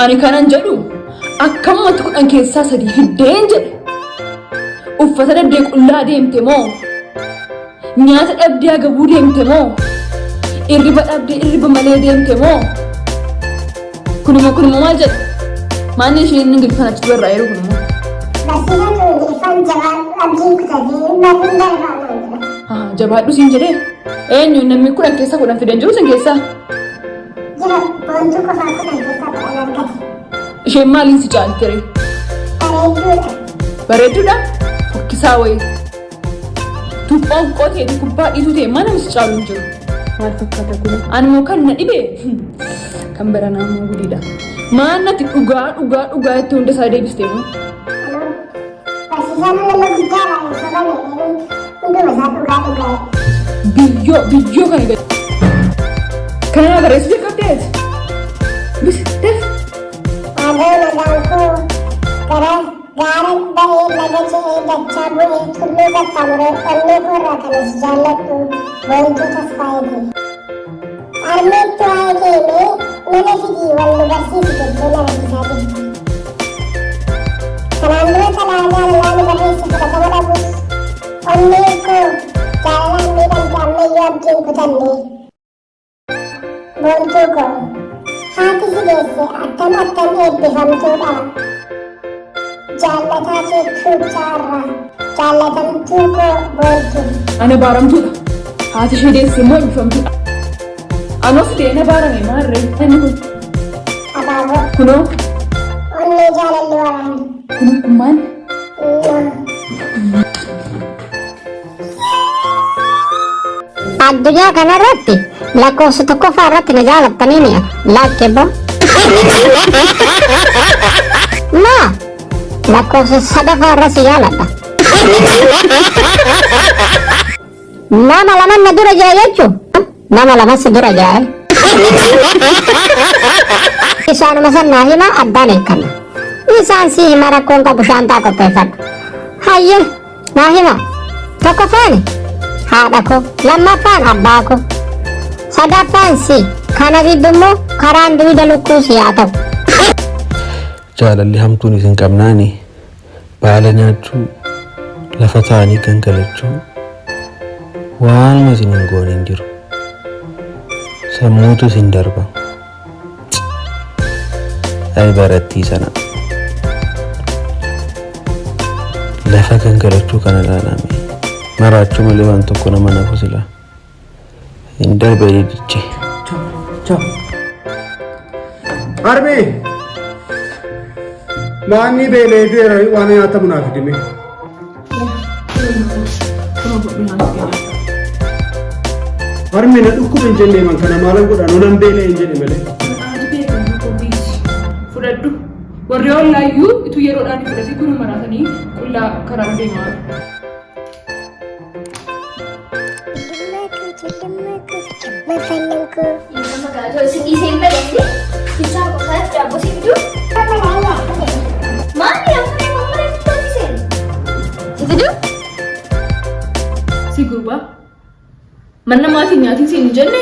Ani kanan jedhu akkamumatti 10 keessaa 3 fiddeen jedhe. Uffata dhabdee qullaa deemte moo? Nyaata dhabdee agabuu deemte moo? Irriba dhabdee irriba malee deemte moo? Kunimmoo kunimmoo maal jedha? Maanni isheen Ingiliffaan achitti barraa'ee jiru kunimmoo? Barsiisaan kun Ingiliffaan jabaadhu abdiin kutatee barruun darbaa naan jedha. Ah, jabaadhu siin jedhee eenyu namni 10 keessaa 10 fideen jiru sin keessaa? Jira Boontuu qofaa 10 keessaa 10 argate. Isheen maaliin si caalti ree? Bareedduudha. Bareedduudha? Fokkisaa wayii. Tuuqqoo huqqoo ta'e kubbaa dhiituu ta'e mana si caalu hin jiru. Maal fakkaata kun? Ani immoo kan na dhibe kan baranaa immoo gudiidha. Maal natti dhugaa dhugaa dhugaa itti hunda isaa deebiste immoo. Anoo barsiisaan nama guddaadha hin sobame hunduma isaa dhugaa dhugaa. Biyyoo biyyoo kana gadi. Kana naa barreessuu jalqabdeet. Bis daf. Haadhoo nagaan koo gara gaara ba'ee laga ce'ee dachaa bu'ee tulluu qaxxaamuree onnee koorraa kan si jaalladhu Boontuu Tasfaayeeti. Harmeetti waa'ee kee mee mana fidii wal nu barsiisi jettee na rakkisaa jirti. Kanaan dura xalayaa jaalalaa ni barreesse fudhatama dhabus onneen koo jaalalaan miidhamte ammayyuu abdii hin kutanne. Boontuu koo haati si deesse attam attam eebbifamtuudha. Jaallataa kee tuuchaa irraa jaallatamtuu koo Boontuu. Ana baaramtuudha. Haati ishee deesse immoo eebbifamtuudha. Anoo si deena baarame maarree inni kun. Abaaboo. Kunoo. Onnee jaalalli waraane. Kun kun maal? Addunyaa kanarratti lakkoofsa tokkoffaa irratti na jaalattanii ni lakke bo. Maa lakkoofsa sadaffaa irra si jaaladha. Nama laman na dura jira jechuun nama lama si dura jira. Isaanuma san naa hima addaan eekkanna. Isaan si hima rakkoon qabu shaantaa qopheeffadhu. Hayyee naa hima. Tokkoffaan haadha koo, lammaffaan abbaa koo, sadaffaan si. Kana gidduu immoo karaan dugda lukkuu si haa ta'u. Jaalalli hamtuun isin qabnaani baala nyaachuu, lafa taa'anii gangalachuu, waanuma isin hin goone hin jiru. Sammuutu isin darba. Ay barattii sana. Lafa gangalachuu kana ilaalame. Maraachuu malee waan tokko nama nafu silaa. Hin darbe didichi. Ciao. Harmee! Maanni beelee du'eera waan nyaatamu naaf fidime. Harmee na dhukkube hin jenne man kana maalan godha nonan beelee hin jedhe malee. Fudhadhu. Warri ollaayyuu ituu yeroodhaan fudhatee kun maraatanii qullaa karaa deemaa. Ijoollummaa koo ijoollummaa koo mafannan koo. Magaalaa isin dhiisee hin badne bichaa qofaatti daabboo si fiduu. Maali amma amma reeffa seen? Si fiduu? Si gurbaa. Mana maatiin nyaatiin siin hin jenne?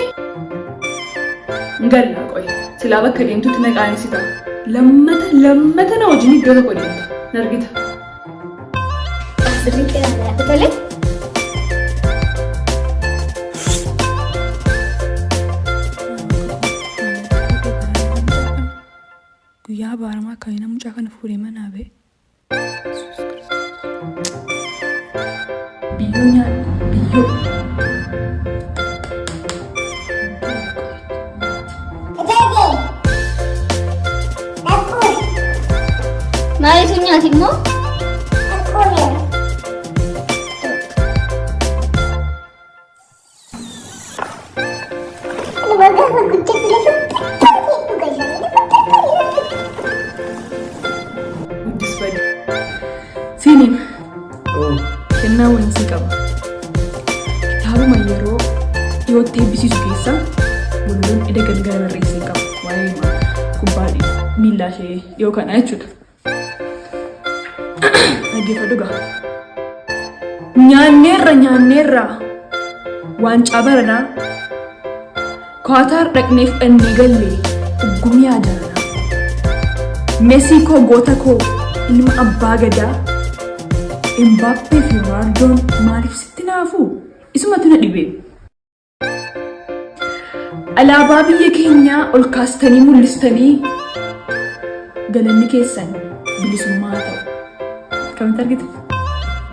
Hin gallaa qoy. Silaa bakka deemtutti na qaanessita. Lammata lammata na wajjin iddoo tokko deemta. Nargita. Asirri qiraadha. Tole. Guyyaa abaaramaa akkamii mucaa kana fuudhee manaa ba'e. Yesuus Kiristoos. Biyyoo nyaadhu biyyoo. Maaliif sun nyaati immoo? Guddis badi. Siiniin kennaa wayii sii qaba. Kitaabuma yeroo dhiyootti eebbisiisu keessaa Walaloon eda galgala barreessee qaba. Waa'ee kubbaa miillaa ishee dhiyoo kana jechuudha. Dhaggeeffadhu gaa. Nyaanneerra nyaanneerra waancaa baranaa Kaataar dhaqnee fudhannee galle uggum yaa jaranaa. Mesii koo goota koo ilma abbaa gadaa Embaappee fi Roonaaldoon maaliif sitti naafuu? Isumatu na dhibe. Alaabaa biyya keenyaa ol kaastanii mul'istanii galanni keessan bilisummaa haa ta'u. Akkamitti argite?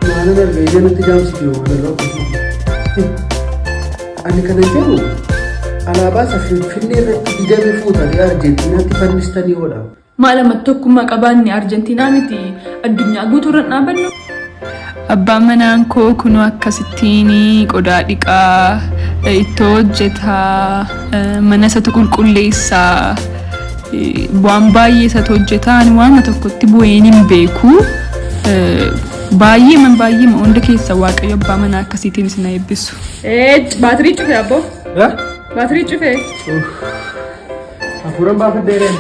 Maalan arga ija natti jaamsite walaloo akkasii. Ani kana jedhu alaabaa isa Finfinnee irratti didame fuutanii Arjentiinaatti fannistanii oodha. Maal amma tokkummaa qabaanne Arjentiinaa miti addunyaa guutuu irra dhaabannu. Abbaan manaan koo kunoo akkasittiin qodaa dhiqaa, ittoo hojjetaa, mana isatu qulqulleessaa, waan baay'ee isatu hojjetaa. Ani waanuma tokkotti bu'een hin beeku. Baay'ee man baay'ee hunda keessa Waaqayyo abbaa manaa akkasiitiin isin haa eebbisu. Baatirii cufee abboo. Baatirii cufee. Hafuuran baafadheereen.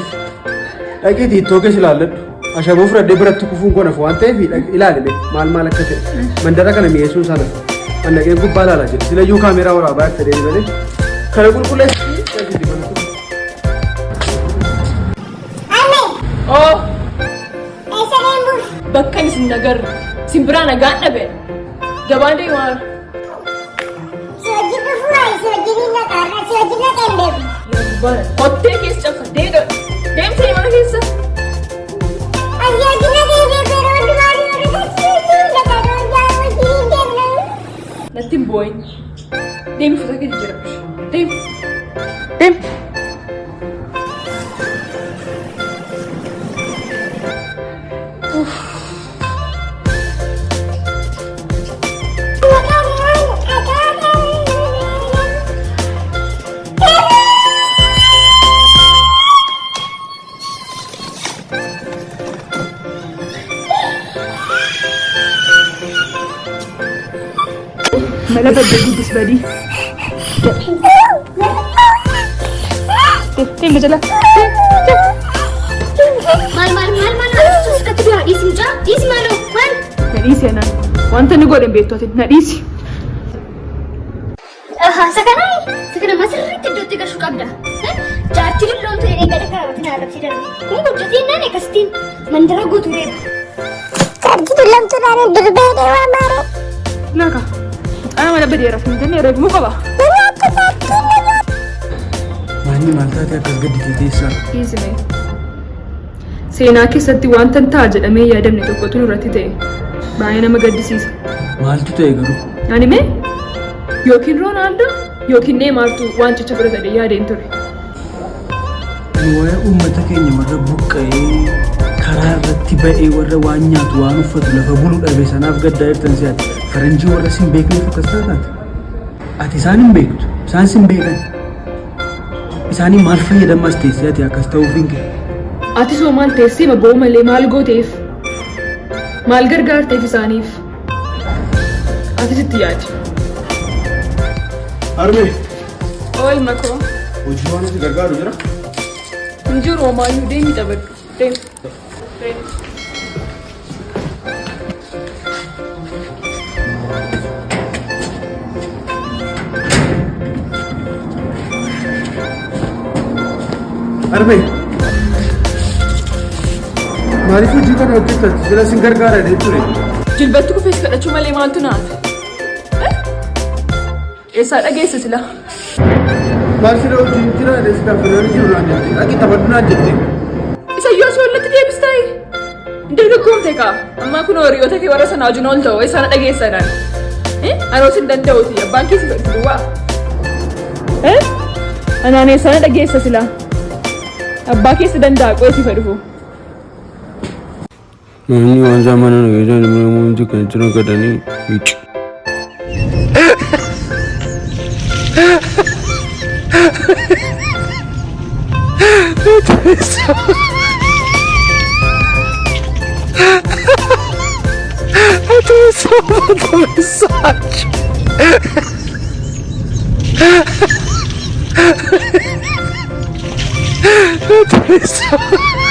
Dhaqiitii ittoo keessa ilaalladhu. Ashaboo fudhadhee biratti kufuun koo nafu waan ta'eef ilaali mee maal maal akka ta'e. Mandara kana mi'eessuun sana. An dhaqee gubbaa ilaalaa jira. Silayyuu kaameeraa waraabaa akka deemi malee. Kana qulqulleessi dhaqiitii mana kufu. Oo Eessa deemuuf? bakka isin nagarre isin biraa nagaan dhabe gabaan deemaa. Si wajjin dhufuu wayi si wajjin hin dhaqaa si wajjin dhaqee hin beeku. Kottee keessa cabsa deega deemsee mana keessa. Ani si wajjin dhaqee hin beeku yeroo hundumaa ni warra si wajjin hin dhaqaa yeroo hundumaa wajjin hin deemna. Natti hin boo'in. Deemi uffata kee jijjiiradhu. Deemi. Deemi. Mala badde guddis badii. Deemi jala. Maal maal maal maal maal sikkatti du'a dhiisi mucaa dhiisi maaloo maal. Na dhiisi anaan. Wanta inni godhe hin beektu ati na dhiisi. Isa kana isa kana masirriitti iddootti gashuu qabda. Jaartii dulloomtu jedhee gada kaawwatiin arrabsee darbe. Kun guddatee naan akkasittiin mandara guutuu reeba. Jaartii dulloomtuudhaan durbee deemaa maaree. Naaka. Mucaan mana badeera hin jenne reebamuu qaba. Maanni maal taate akkas gadditee teessaa? Dhiisime. Seenaa keessatti wanta hin ta'a jedhamee yaadamne tokkotu nurratti ta'e. Baay'ee nama gaddisiisa. Maaltu ta'e garuu? Ani mee yookiin Roonaaldoo yookiin Neemaartu waancicha fudhata jedhee yaadeen ture. Ani waa'ee uummata keenya warra buqqa'ee karaa irratti ba'ee warra waan nyaatu waan uffatu lafa bulu dhabe sanaaf gaddaa jirtan si'aati. Faranjii warra sin beekneef akkas taataati. Ati isaan hin beektu, isaan sin beekan. Isaanii maal fayyadammas teessee ati akkas ta'uuf hin kee? Atis hoo maal teessee ma boo'u malee maal gooteef? Maal gargaarteef isaaniif? Atis itti yaadi. Harmee, Oo ilma koo. hojii waan si gargaaru jira? Hin jiru homaayyuu deemi taphadhu. Deemi. Deemi. Harmee, maaliif hojii kana hojjettan? Sila sin gargaara jedhee ture. Jilbatti kufees kadhachuu malee maaltu naaf? Eessaa dhageesse sila? Maal sila hojiin jira jedhee si gaafannaan jiru naan jette. Dhaqi taphadhu naan jette. Isa yoo si wallatti deebistaa? Hin dargaggoomte kaa. Ammaa kun hiriyoota kee warra sanaa wajjin ol ta'u eessaa na dhageessa naan. Anoo sin danda'uti abbaan kee si fedhu duwwaa. Anaan eessaa na dhageessa sila? Abbaa kee si danda'a qo'ee si fedhu. Namni waan isaa mana na keessaa namni namoonni kan jiran gadanii hiici. Na xureessa.